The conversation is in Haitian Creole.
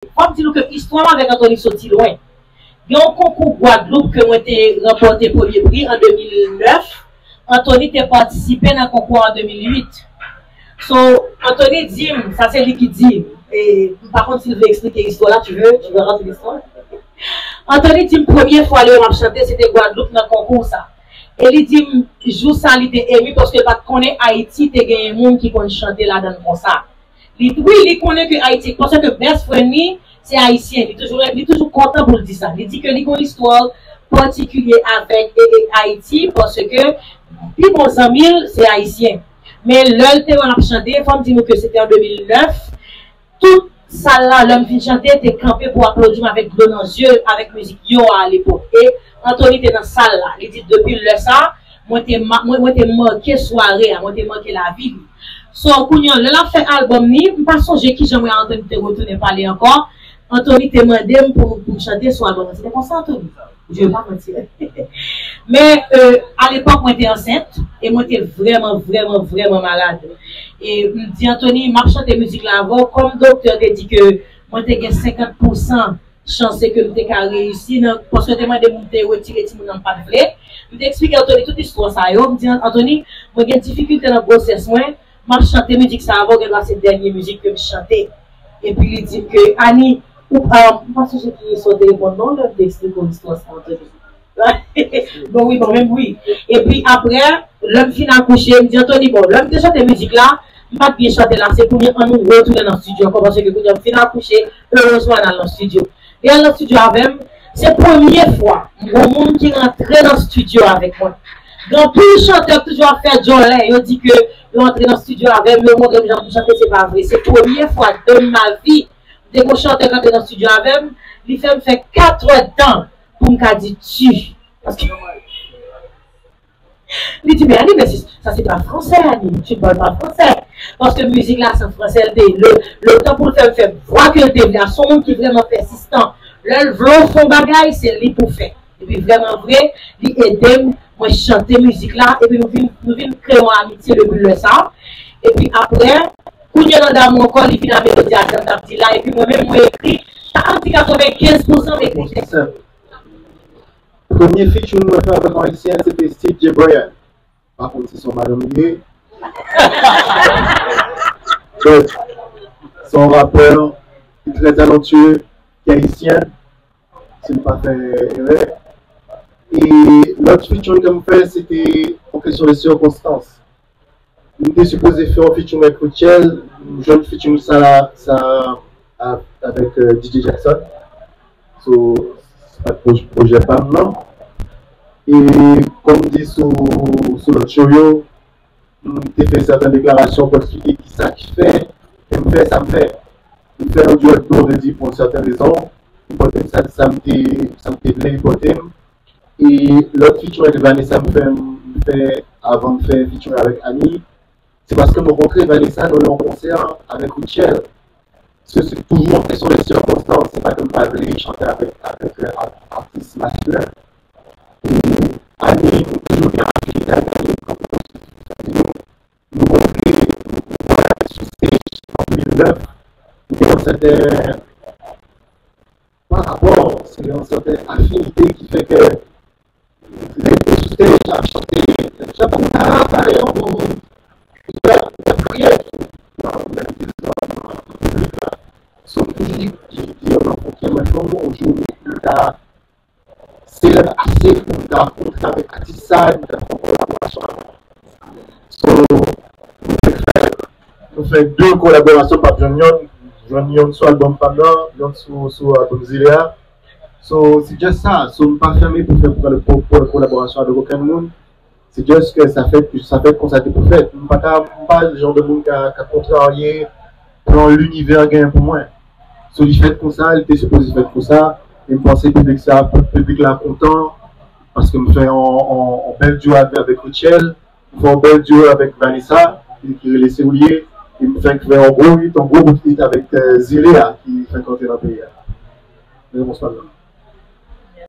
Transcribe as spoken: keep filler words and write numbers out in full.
Fò m di nou ke istwa m avèk Anthony soti lwen. Gen yon konkou Gwadloup ke mwen te ranpòte premye pri an de mil nèf. Anthony te patisipe nan konkou an de mil uit. So, Anthony di m, sa se li ki di m, e m pa konn si l vle eksplike istwa la, tu veux, tu veux raconter l'histoire? Anthony di m premye fwa li wè m ap chante, se te Gwadloup nan konkou sa. E li di m, jou sa li te emu paske l pa t konnen Ayiti te genyen moun ki konn chante ladan l konsa. Li, wi, li konnen ke Ayiti, paske best friend li, se ayisyen. Li toujou, li toujou kontan pou l di sa. Li di ke li gen yon istwa patikilye avèk e, e, Ayiti, paske pi bon zanmi l, se ayisyen. Men lè l te wè m ap chante, fò m di nou ke se te an de mil nèf, tout sal la, lè m fin chante, te kanpe pou aplodi m avèk dlo nan zye, avèk mizik Yo a alepòk. E Anthony te nan sal la. Li di, depi lè sa, mwen te, ma- mwen, mwen te make sware a, mwen te make lavi li. So, kounye a, lè l ap fè albòm li, m pa sonje kijan mwen ak Anthony te retounen pale ankò. Anthony te mande m pou, pou m chante sou albòm lan. Se te konsa, Anthony. Je vais pas mentir. Men, euh, alepòk, mwen te ansent e mwen te vrèman, vrèman, vrèman malad. E m di Anthony, m ap chante mizik la avè w. Kòm doktè te di ke mwen te gen senkant pousan chans ke m te ka reyisi nan, paske yo te mande m, m te retire timoun nan, m pa t vle. M te eksplike Anthony tout istwa sa yo. M di, Anthony, mwen gen difikilte nan gwosès mwen, m ap chante mizik sa avè w, gendwa se dènye mizik ke m chante. Epi li di m ke, Ani, ou, ah, m pa sonje ki sa w te reponn non, lè m te eksplike w istwa sa, Anthony. Bon, wi, bon, menm wi. Epi apre, lè m fin akouche, m di Anthony, bon, lè m te chante mizik la, m pa t byen chante la, se kounye an nou retounen nan estidyo ankò, paske kounye an m fin akouche, erezman n al nan estidyo. Li al nan estidyo avè m, se premye fwa m wè yon moun ki rantre nan estidyo avèk mwen. Gen anpil chantè k toujou ap fè djòlè, yo di ke yo antre nan estidyo avè m, yo montre m jan pou chante, se pa vre. Se premye fwa de ma vi, m te gen yon chantè k antre nan estidyo avè m, li fè m fè katrè tan pou m ka di tu. Paske li di, mais Annie, mais c'est- ça c'est pas français, Annie, tu ne parles pas français. Paske mizik la se an fransè l te ye. Le, le tan pou l fè, fè vwa ke l te vle a, se yon moun ki vrèman pèsistan. Lè l vle w fè yon bagay, se li pou fè. Epi vrèman vre, li ede m, mwen chante mizik la, epi nou vin, nou vin kreye yon amitye depi lè sa. Epi apre, kounye nan damou ankò, li vin a melodi a jan m t ap di la, epi mwen menm mwen ekri, sa ap di katrevenkenz pousan m ekri tèks. Premye featuring mwen fè avèk yon ayisyen, se te Steve J. Bryan. Pa konn si se yon madanm li ye. But, se yon rapè ki trè talantiye, ki ayisyen, si m pa fè erè. E lòt featuring ke m fè, se te yon kesyon de sikonstans. M te sipoze fè yon featuring avèk Rutshelle, m jwenn featuring sa, sa a- avèk, euh, D J Jackson. So, se pa t pwoj- pwojè pa m nan. E kòm m di sou, sou lòt show yo, m te fè sèten deklarasyon pou eksplike kisa ki fè ke m fè sa m fè. M fè yon duèt Blondedy pou yon sèten rezon. Li pote m sa, sa m te, sa m te vle, li pote m. E lòt featuring ke Vanessa m fè, m fè avan m fè featuring avèk Annie, se paske m rankontre Vanessa nan yon konsè avèk Rutshelle. Se, se toujou yon kesyon de sikonstans, se pa ke m pa vle chante avèk, avèk, euh, art- atis maskilen. E Annie, nou toujou gen afinite avèk Annie, nou rankontre, nou wè sou stage an de mil nèf, nou gen yon sèten pa rapò, se yon sèten afinite ki fè ke lè nou sou stage ap chante, chante nou ta pale yon bon, nou ta priye tou nan menm piblik la. So, ki, ki, ki rankontre mwen, fò yon jou nou ta selèb ase pou nou ta rankontre avèk atis sa, nou ta fè yon kolaborasyon avè l. So, nou fè, nou fè de kolaborasyon, m p ap jwenn yonn, jwenn yonn sou albòm pa m nan, yonn sou, sou albòm Zile a. So, se just sa. So, m pa fèmen pou fè, pou, pou, pou kolaborasyon avèk okenn moun. Se just ke sa fèt, sa fèt konsa te pou fèt. M pa ka, m pa jan de moun ka, ka kontrarye plan linivè genyen pou mwen. So, li fèt konsa, li te sipoze fèt konsa. E m panse piblik sa, piblik la kontan, paske m fè yon, yon, yon bèl duo avè, avèk Rutshelle, m fè yon bèl duo avèk Vanessa, ki, ki rele Se Ou L Ye, e m fèk fè yon gwo hit, yon gwo bout hit avèk, euh, Zile a, ki fèk antre nan peyi a. Men bonswa.